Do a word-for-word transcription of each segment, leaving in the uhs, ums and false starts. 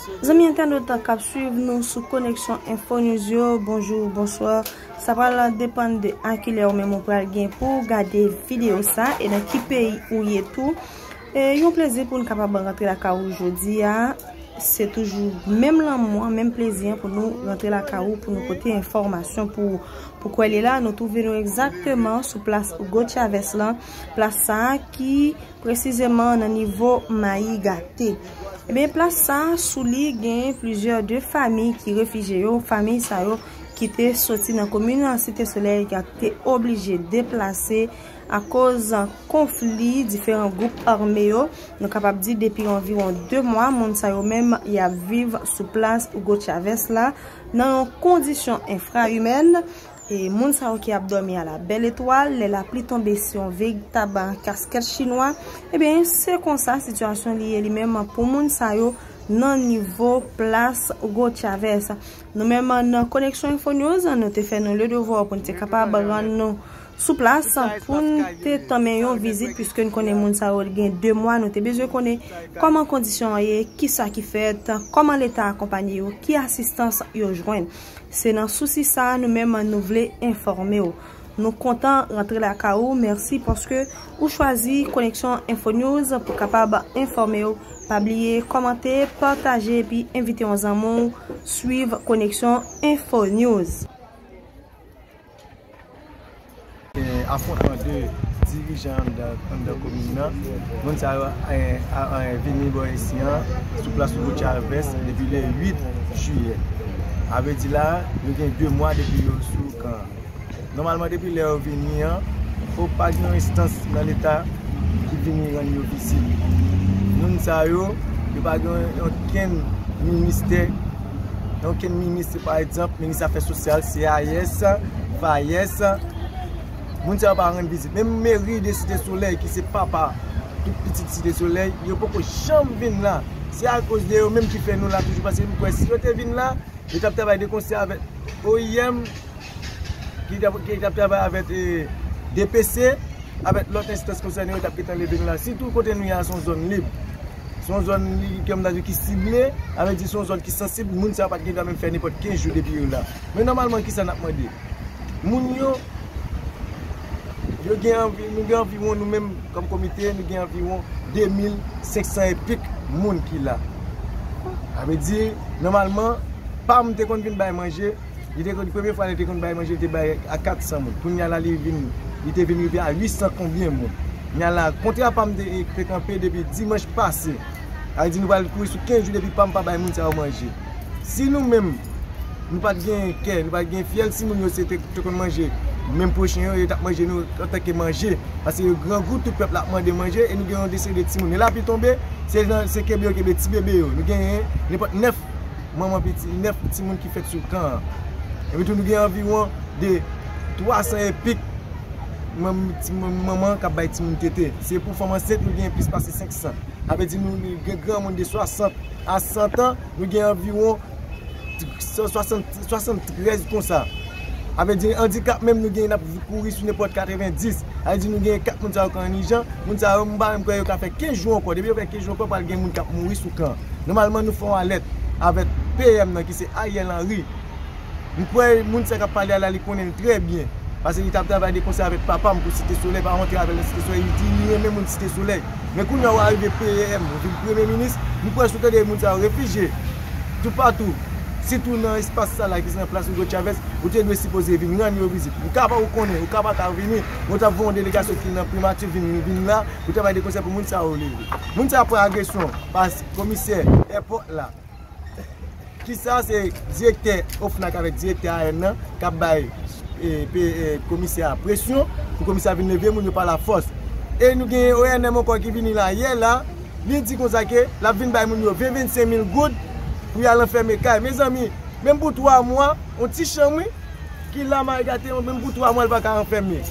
Zanmi entènot k ap swiv nou sou Koneksyon Enfo News yo, bonjou, bonswa. Sa pral depann de a kilè ou menm ou pral gen pou w gade videyo sa e nan ki peyi ou ye tou. E yon plezi pou n kapab rantre lakay ou jodi a. Se toujou menm lanmou an, menm plezi an pou nou rantre lakay ou, pou nou pote enfòmasyon pou ou. Pou kwè li la, nou twouve nou egzakteman sou plas Hugo Chavez lan. Plas sa a ki presizeman nan nivo Mayi Gate. Ebyen, plas sa a, sou li, gen plizyè de fanmi ki refijye yo. Fanmi sa yo ki te soti nan komin Site Solèy, ki te oblije deplase akoz konfli diferan gwoup ame yo. Nou kapab di depi anviwon de mwa, moun sa yo menm y ap viv sou plas Hugo Chavez la nan yon kondisyon enfrayimèn. E moun sa yo ki ap dòmi a la bèl etwal, lè lapli tonbe se yon veritab kaskèt chinwa. Ebyen, se konsa sitiyasyon li ye li menm pou moun sa yo nan nivo plas Hugo Chavez. Nou menm nan Koneksyon Info News, nou te fè nou le devwa pou n te kapab rann nou sou plas pou n te tanmen yon vizit, piske n konnen moun sa yo gen de mwa, nou te bezwen konnen kòman kondisyon an ye, kisa ki fèt, kòman Leta akonpanye yo, ki asistans yo jwenn. Se nan sousi sa a nou menm nou vle enfòme w. Nou kontan rantre lakay ou. Mèsi paske ou chwazi Koneksyon Info News pou kapab enfòme w. Pa bliye kòmante, pataje epi envite yon zanmi w swiv Koneksyon Info News. Gen afwontman de dirijan anndan anndan komin nan. Moun sa yo vini bò isi an sou plas Hugo Chavez depi le uit jiyè. A vle di la, nou gen de mwa depi yo sou kan an. Nòmalman, depi lè yo vini an, fò pa gen yon enstans nan Leta ki vini rann yo vizit. Moun sa yo, yo pa gen okenn ministè, okenn minis, pa egzanp, minis afè sosyal, C I S, F A Y E S, moun sa yo pa rann vizit. Menm meri de Site Solèy, ki se papa tout pitit Site Solèy, yo poko janm vin la. Se akoz de yo menm ki fè nou la toujou, paske m kwè si yo te vin la, yo t ap travay de konsè avèk O I M, ki t ap, ki t ap travay avèk D P C, avèk lòt enstans konsène yo t ap gentan leve nou la. Sitou kote nou ye a se yon zòn lib. Se yon zòn ki, kòm ta di, ki sible, sa vle di se yon zòn ki sansib, moun sa yo pa t gen dwa menm fè nenpòt kenz jou depi yo la. Men nòmalman, kisa n ap mande? Moun yo, yo gen anvi, nou gen anviwon, nou menm kòm komite, nou gen anviwon de mil senk san epik moun ki la. Sa vle di, nòmalman, pam te konn vin bay manje, li te konn, premye fwa li te konn bay manje, li te bay a kat san moun. Kounye a la, li vin, li te vin rive a uit san konbyen moun. Kounye a la, kontra pam te, te kanpe depi dimanch pase. Sa vle di nou pral kouri sou kenz jou depi pam pa bay moun sa yo manje. Si nou menm, nou pa t gen kè, nou pa t gen fyèl, si moun yo se te, te konn manje menm pwochen yo, yo t ap manje nou antanke manje. Paske yo grangou, tout pèp la ap mande manje, e nou gen yon deseri de timoun. Lè lapli tonbe, se nan, se kenbe yo kenbe ti bebe yo. Nou genyen nenpòt nèf manman piti, nèf timoun ki fèt sou kan an. Epi tou, nou gen anviwon de twa san epik manm, ti manm, manman k ap bay timoun tete. Se pou fanm ansent, nou gen plis pase senk san. Sa vle di nou, nou gen granmoun de swasant a san an, nou gen anviwon swasant, swasanntrèz konsa. Sa vle di andikap menm, nou gen, n ap kouri sou nenpòt katrevendis. Sa vle di nou gen kat moun sa yo ki an ijan, moun sa yo, m pa menm kwè yo ka fè kenz jou ankò. Depi yo fè kenz jou ankò, pral gen moun k ap mouri sou kan an. Nòmalman, nou fè yon alèt avèk P M nan, ki se Ariel Henry. M kwè moun sa k ap pale a la, li konnen l trè byen. Paske li t ap travay de konsè avèk papa m pou Site Solèy, pa yon travay nan Site Solèy, li di li renmen moun Site Solèy. Men kounye a w a rive P M, ou vin premye minis, m kwè si w tande moun sa yo refijye toupatou, sitou nan espas sa la ki se nan plas Hugo Chavez, ou te dwe sipoze vin rann yo vizit. Ou ka pa, ou konnen, ou ka pa ka vini, men w t ap voye yon delegasyon ki nan primati vin, vin la pou travay de konsè pou moun sa yo leve. Moun sa yo pran agresyon pa komisè èpòt la. Kisa se direktè OFNAC avèk direktè A N nan k ap bay e, pe, e, komisè a presyon pou komisè a vin leve moun yo pa lafòs. E nou gen O N M ankò ki vini la yè la, li di konsa ke l ap vin bay moun yo ven, vennsenk mil goud pou y al anfème kay. Mezanmi, menm pou twa mwa, yon ti chanm, wi, ki la Mayi Gate, menm pou twa mwa, l pa ka anfème.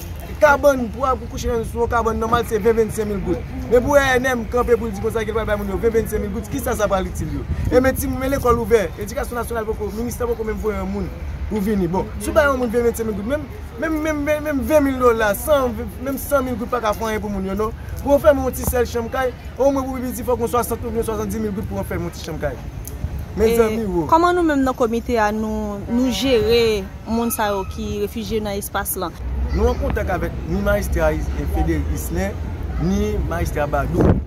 Kabann, pou, pou kouche nan, sou yon kabann nòmal, se ven, vennsenk mil goud. Men pou O N M kanpe pou l di konsa ke l pral bay moun yo ven, vennsenk mil goud, kisa sa pral itil yo? E men timoun, men lekòl ouvè, edikasyon nasyonal poko, ministè poko menm voye yon moun pou vini. Bon, si w bay yon moun ven, vennsenk mil goud, menm, menm, menm, menm ven mil dola, san, menm san mil goud pa ka fè anyen pou moun yo, non. Pou anfème yon ti sèl chanm kay, omwen pou pi piti, fòk yon swasant oubyen swasanndis mil goud pou anfème yon ti chanm kay. Mezanmi, wo. Kòman nou menm nan komite a, nou, nou jere moun sa yo ki refijye nan espas lan? Nou an kontak avèk ni majistra Is- Federic Islin, ni majistra Badou.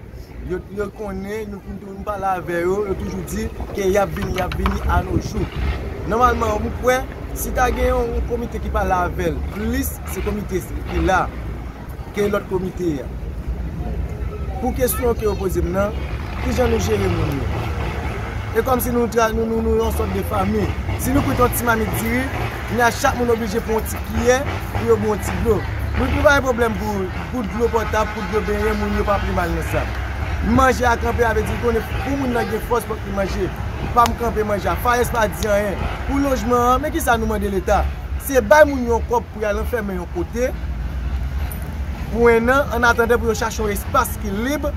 Yo, yo konnen, nou, nou, nou pale avè yo, yo toujou di ke y ap vini, y ap vini a nos jours. Nòmalman, mwen kwè, si ta gen yon, yon komite ki pale avè l plis, se komite ki la, ke lòt komite a. Pou kesyon ke yo poze m nan, kijan nou jere moun yo? E kòmsi nou, tra- nou, nou, nou yon sòt de fanmi. Si nou kwit yon ti mamit diri, kounye a chak moun oblije pran yon ti kiyè pou yo bwè yon ti dlo. Nou, nou pa gen pwoblèm pou, pou dlo potab, pou dlo benyen, moun yo pa pi mal nan sa. Manje a kanpe, a vle di, konnen pou moun nan gen fòs, fòk li manje. Pa m kanpe manje a. Fayès pa di anyen. Pou lojman an, men kisa nou mande Leta? Se bay moun yon kòb pou y al anfèmen yon kote pou ennan, an atandan pou yo chache yon espas ki lib,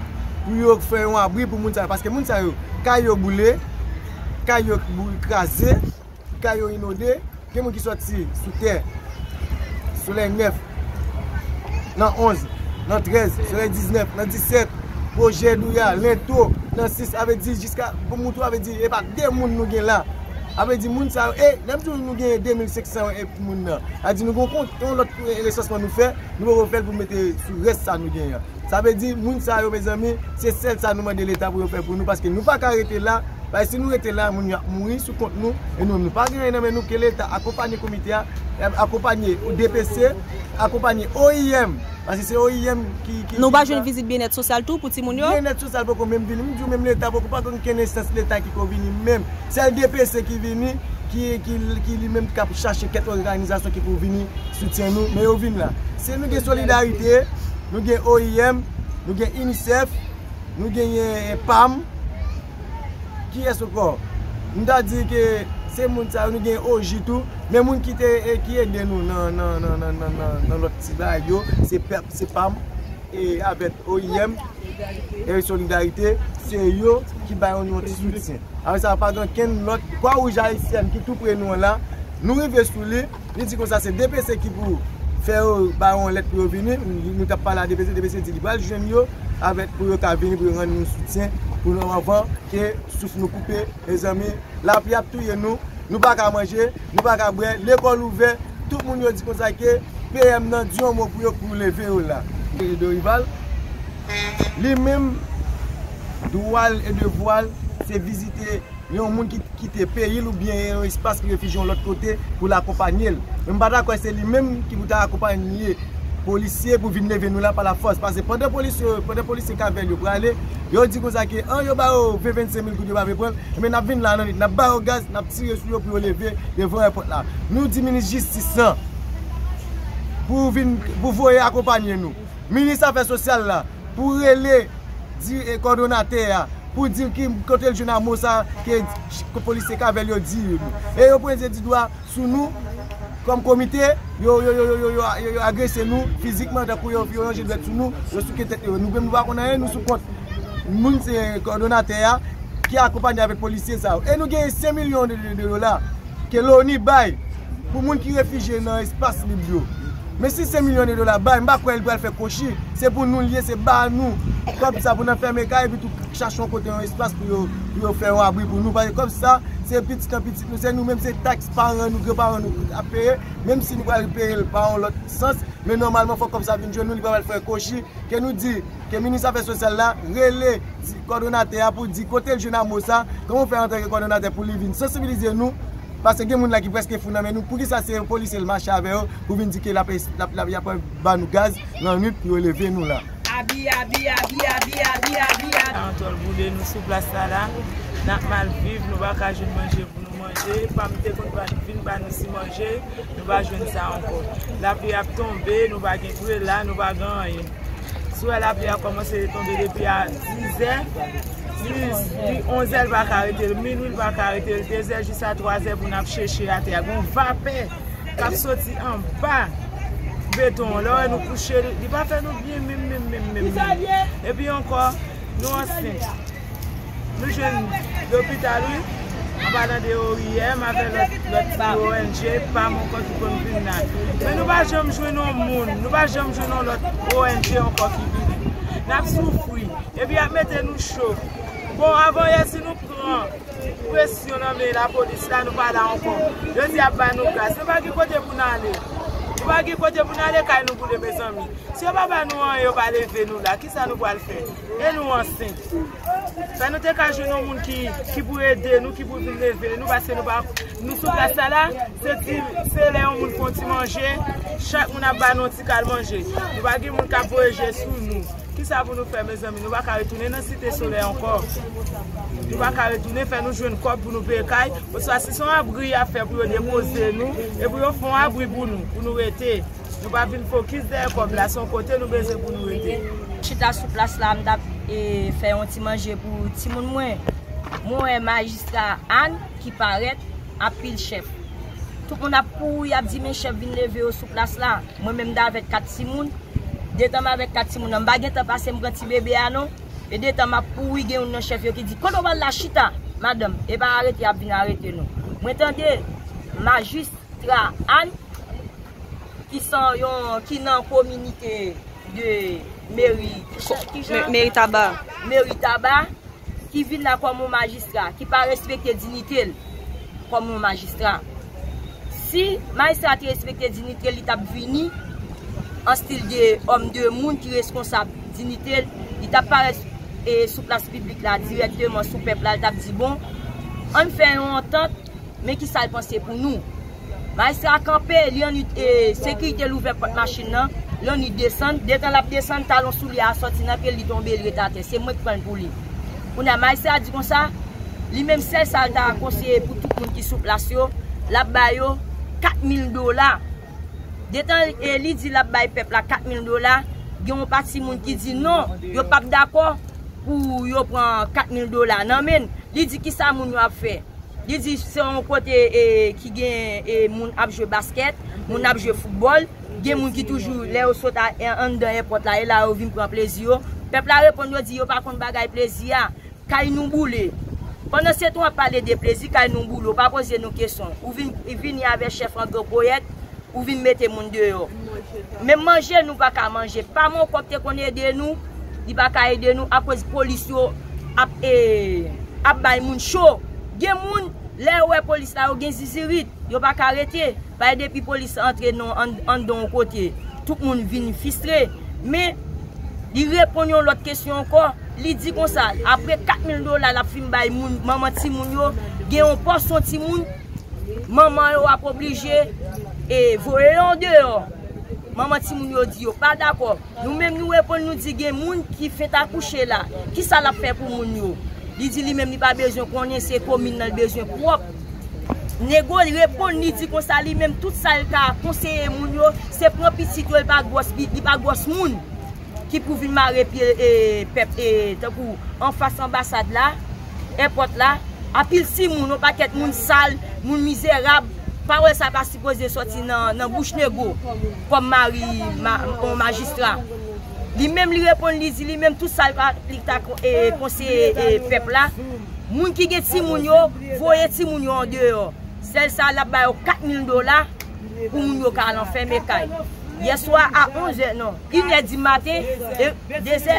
pou yo fè yon abri pou moun sa yo. Paske moun sa yo, kay yo boule, kay yo bou- kraze, kay yo inonde, gen moun ki sòti sou tè, Solèy nèf, nan onz, nan trèz, Solèy diznèf, nan disèt, Pwojè Douya, Lento, nan sis, a vle di jiska pou Moutou, a vle di e pa de moun nou gen la. A vle di moun sa yo, e, lè m di w nou gen de mil senk san e moun nan, a di nou gon kont, yon lòt, e, resansman nou fè, nou poko fè l pou mete sou rès sa nou gen an. Sa vle di, moun sa yo, mezanmi, se sèl sa nou mande Leta pou yo fè pou nou, paske nou pa ka rete la, paske si nou rete la, moun yo ap mouri sou kont nou, e nou menm nou pa gen anyen nan men nou, ke Leta akonpanye komite a, akonpanye D P C, akonpanye O I M, paske se O I M ki, ki, Nou pa jwenn vizit byennèt sosyal tou pou timoun yo? Byennèt sosyal poko menm vini, m di w menm Leta poko, pa gen okenn enstans Leta ki ko vini menm. Sèl D P C ki vini, ki, ki, ki li menm k ap chache kèk òganizasyon ki pou vini soutyen nou, men yo vin la. Se nou gen Solidarite, nou gen O I M, nou gen UNICEF, nou genyen, eh, pam. Kiyès ankò? M ta di ke se moun sa yo, nou gen O J tou, men moun ki te, eh, ki ede nou nan, nan, nan lòt ti bagay yo, se pèp, se pam, e avèk O I M, e Solidarite, se yo ki bay nou yon ti soutyen. Apre sa, pa gen kenn lòt, Kwa Wouj Ayisyèn ki tou pre nou an la, nou rive sou li, li di konsa se D P C ki pou fè yo ba yo yon lèt pou yo vini, nou t ap pale a D P C, D P C di li pral jwenn yo, avèk pou yo ka vini, pou yo rann nou soutyen, pou nou anvan ke souf nou koupe, mezanmi, lapli ap touye nou, nou pa ka manje, nou pa ka bwè, lekòl ouvè, tout moun yo di konsa ke P M nan di yon mo pou yo, pou leve yo la. Dorival, li menm, dwa l e devwa l, se vizite yon moun ki kite peyi l oubyen yon espas ki refijye yon lòt kote pou l akonpanye l. Men m pa ta kwè se li menm ki pou ta akonpanye polisye pou vin leve nou la pa lafòs. Paske pandan polisye, pandan polisye Kavèl yo prale, yo di konsa ke, an, yo ba yo ven, vennsenk mil goud, yo pa vle pran l, enben n ap vin la nan nwit, n ap ba yo gaz, n ap tire sou yo pou yo leve devan èpòt la. Nou di minis jistis lan pou vin, pou voye akonpanye nou. Minis afè sosyal la, pou rele di, e, kòdonatè a, pou di l ki kote l jwenn amo sa ke polisye Kavèl yo di yo. E yo pwente di dwa sou nou kòm komite, yo, yo, yo agrese nou fizikman, tankou yo, yo ranje dwèt sou nou, yo souke tèt yo. Nou menm nou pa konn anyen, nou sou kont moun se kòdonatè a ki akonpanye avèk polisye sa yo. E nou genyen senk milyon de, de, de dola ke loni bay pou moun ki refijye nan espas lib yo. Men si senk milyon de dola bay, m pa kwè l pral fè kwochi. Se pou nou l ye, se ba nou kòb sa pou n anfèmen kay, epi tou chache yon kote, yon espas pou yo, pou yo fè yon abri pou nou. Paske kòb sa, se pitit an pitit nou, se nou menm, se taks paran nou, granparan nou ap peye. Menm si nou pral peye l pa yon lòt sans, men nòmalman fòk kòb sa vin jwenn nou, li pa pral fè kwochi. Ke nou di ke minis afè sosyal la rele di kòdonatè a pou di kote l jwenn amo sa, kòman w fè antanke kòdonatè pou li vin sansibilize nou, paske gen moun la ki prèske fou nan men nou, poukisa se polisye l mache avè yo pou vin di ke l ap, l ap, l ap, y ap ba nou gaz nan nwit pou yo leve nou la. Abi, abi, abi, abi, abi, abi, abi. Antòl boule nou sou plas la la, n ap mal viv, nou pa ka jwenn manje pou nou manje, pa m te konn pa vin ba nou ti manje, nou pa jwenn sa ankò. Lapli ap tonbe, nou pa gen prela, nou pa gen anyen. Si w wè lapli a kòmanse tonbe depi a dizè, dis, di onzè l pa ka rete, minwi l pa ka rete, dezè jis a twazè pou n ap cheche atè a. Gon vapè k ap soti anba beton an. Lè w wè nou kouche, li, li pa fè nou byen menm, menm, menm, menm, menm. Epi ankò, nou ansent. Nou jwenn lopital, wi. An palan de O I M avè lòt, lòt ti O N G, pam ankò ki konn vin la. Men nou pa janm jwenn yon moun, nou pa janm jwenn yon lòt O N G ankò ki vini. N ap soufri. Epi y ap mete nou cho. Bon, avanyè, si nou pran Presyon nan men lapolis la, nou pa la ankò. Yo di y ap ba nou gaz. Nou pa gen kote pou n ale. Nou pa gen kote pou n ale, kay nou boule, mezanmi. Si yo pa ba nou anyen, yo pa leve nou la, kisa nou pral fè? E nou ansent. Fè nou te ka jwenn yon moun ki, ki pou ede nou, ki pou vin leve nou, paske nou pa, nou sou plas la, la, se ti, se lè yon moun fè yon ti manje, chak moun ap ba nou yon ti kal manje. Nou pa gen moun k ap voye je sou nou. Kisa pou nou fè, mezanmi? Nou pa ka retounen nan Site Solèy ankò. Nou pa ka retounen, fè nou jwenn kòb pou nou peye kay, oswa si se yon abri y ap fè pou yo depoze nou, e pou yo fè yon abri pou nou, pou nou rete. Nou pa vin fokis dèyè kòb la, se yon kote nou bezwen pou nou rete. Chita sou plas la, m t ap, e, fè yon ti manje pou timoun mwen. Mwen wè majistra Ann ki parèt, anpil chèf. Tout moun ap kouri, ap di, "Men chèf vin leve yo sou plas la." Mwen menm, m t avèk kat timoun. Detan m avèk kat timoun nan, m pa gentan pase, m pran ti bebe a non. E detan m ap kouri, gen youn nan chèf yo ki di, "Kote w pral la, chita, madanm? E pa arete y ap vin arete nou." Mwen tande majistra Ann, ki san yon, ki nan kominite de meri, ki jan, ki jan? Me-, meri Taba. Meri Taba, ki vin la kòm yon majistra, ki pa respekte diyite l kòm yon majistra. Si majistra te respekte diyite l, li t ap vini an stil de òm de moun ki reskonsab diyite l, li t ap parèt, e, sou plas piblik la dirèkteman sou pèp la, li t ap di, "Bon, ann fè yon antant, men kisa l panse pou nou." Majistra kanpe, li annik, e, sekirite l ouvè pòt machin nan, li annik desann. Detan l ap desann, talon soulye a sòti nan pye l, li tonbe, li ret atè. Se mwen k pran l pou li. Kounye a, majistra di konsa, li menm sèl sa l ta konseye pou tout moun ki sou plas yo, l ap ba yo kat mil dola. Detan, e, li di l ap bay pèp la kat mil dola, gen yon pati moun ki di non, yo p ap dakò pou yo pran kat mil dola nan men l. Li di kisa moun yo ap fè. Li di se yon kote, e, ki gen, e, moun ap jwe baskèt, moun ap jwe foutbòl. Gen moun ki toujou, lè yo sot a, e, anndan èpòt la, e la yo vin pran plezi yo. Pèp la reponn yo di yo pa konn bagay plezi a. Kay nou boule. Pandan se tan w ap pale de plezi, kay nou boule, ou pa poze nou kesyon. Ou vin, vini avè chèf an gran poyèt, ou vin mete moun deyò. Menm manje nou pa ka manje. Pa Mankòk te konn ede nou, li pa ka ede nou akoz polis yo ap, e, ap bay moun cho. Gen moun, lè yo wè polis la, yo gen zizirit, yo pa ka rete. Paske depi polis antre nan, an, anndan yon kote, tout moun vin fistre. Men, li reponn yon lòt kesyon ankò. Li di konsa, apre kat mil dola l ap fin bay moun, manman timoun yo, gen yon pòsyon timoun, manman yo ap oblije, e, voye yo andeyò. Manman timoun yo di yo pa dakò. Nou menm nou reponn, nou di gen moun ki fenk akouche la. Kisa l ap fè pou moun yo? Li di li menm li pa bezwen konnen, se komin nan l bezwen pwòp. Nego reponn, li di konsa, li menm tout sa l ka konseye moun yo, se pran pitit yo, li pa gwòs, li, li pa gwòs moun ki pou vin mare pye, e, pèp, e, tankou anfas anbasad la, èpòt la, anpil timoun, yon pakèt moun sal, moun mizerab. Pawòl sa pa sipoze sòti nan, nan bouch nego kòm mari ma-, yon majistra. Li menm li reponn, li di li menm tout sa li pa, li ta kon-, e, konseye, e, pèp la. Moun ki gen timoun yo, voye timoun yo andeyò. Sèl sa, l ap ba yo kat mil dola pou moun yo ka al anfème kay. Yèswa a onz è, non, inè di maten, e, dezè,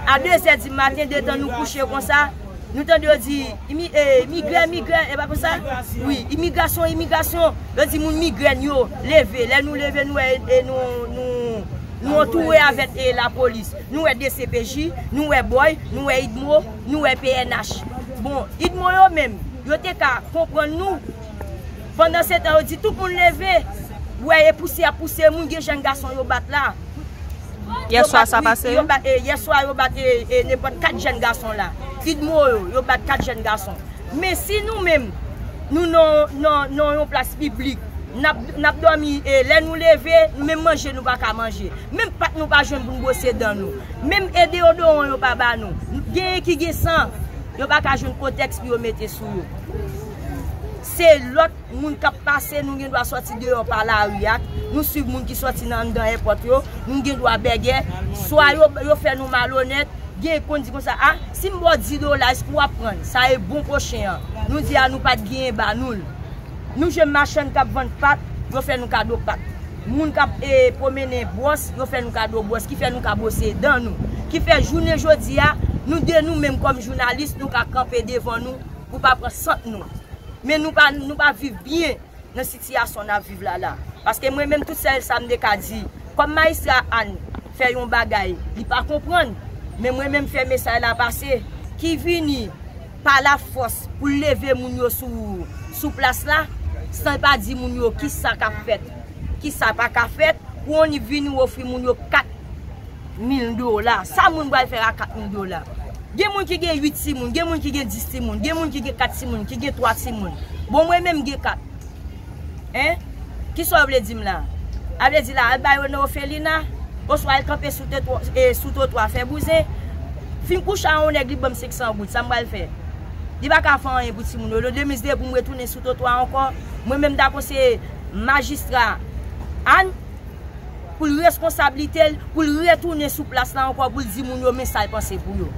a dezè di maten, detan nou kouche konsa, nou tande yo di, imi-, e, migrèn, migrèn, e pa konsa? Wi, imigrasyon, imigrasyon. Yo di moun migrèn yo, leve. Lè nou leve, nou wè, e, nou, nou, nou antoure avèk, e, lapolis. Nou wè D C P J, nou wè bòy, nou wè idmo, nou wè P N H. Bon, idmo yo menm, yo te ka konprann nou. Pandan se tan, yo di tout moun leve. Ou wè, e pouse y ap pouse moun, gen jèn gason yo bat la. Yèswa sa pase, wi. Yo bat, e, yèswa yo bat, e, e, nenpòt kat jèn gason la. Idmo yo, yo bat kat jèn gason. Men si nou menm, nou nan, nan, nan yon plas piblik, n ap, n ap dòmi, e, lè nou leve, menm manje nou pa ka manje. Menm pat nou pa jwenn pou n bwose dan nou. Menm e deyodoran yo pa ba nou. Genyen ki gen san, yo pa ka jwenn kotèks pou yo mete sou yo. Se lòt moun k ap pase, nou gen dwa sòti deyò pa lari a. Nou swiv moun ki sòti nan anndan èpòt yo, nou gen dwa bègè. Swa yo, yo fè nou malonèt, gen konn di konsa, "A, si m ba w dis dola, èske w ap pran l?" Sa e bon pwochen an. Nou di, "A, nou pa t genyen, ba nou l." Nou jwenn machann k ap vann pat, yo fè nou kado pat. Moun k ap, e, pwomennen bwòs, yo fè nou kado bwòs, ki fè nou ka bwose dan nou. Ki fè jounen jodi a, nou de nou menm kòm jounalis, nou ka kanpe devan nou, pou pa pran sant nou. Men nou pa, nou pa viv byen nan sitiyasyon n ap viv la la. Paske mwen menm, tout sèl sa m te ka di, kòm majistra Ann fè yon bagay, li pa konprann, men mwen menm fè mesaj la pase, ki vini pa lafòs pou leve moun yo sou, sou plas la, san pa di moun yo kisa k ap fèt, kisa pa ka fèt, pou on nèg vini ofri moun yo kat mil dola. Sa moun pral fè a kat mil dola? Gen moun ki gen uit timoun, gen moun ki gen dis timoun, gen moun ki gen kat timoun, ki gen twa timoun. Bon, mwen menm gen kat. Hein? Kisa w vle di m la? A vle di la, al bay yo nan ofelina, oswa al kanpe sou tetwa-, e, sou twotwa, fè bouzen. Fin kouche a yon nèg, li ban m senk san goud, sa m pral fè? Li pa ka fè anyen pou timoun yo. Lè demen, se pou m retounen sou twotwa ankò. Mwen menm, m ta konseye majistra Ann, pou l reskonsablite l, pou l retounen sou plas la ankò, pou l di moun yo men sa l panse pou yo.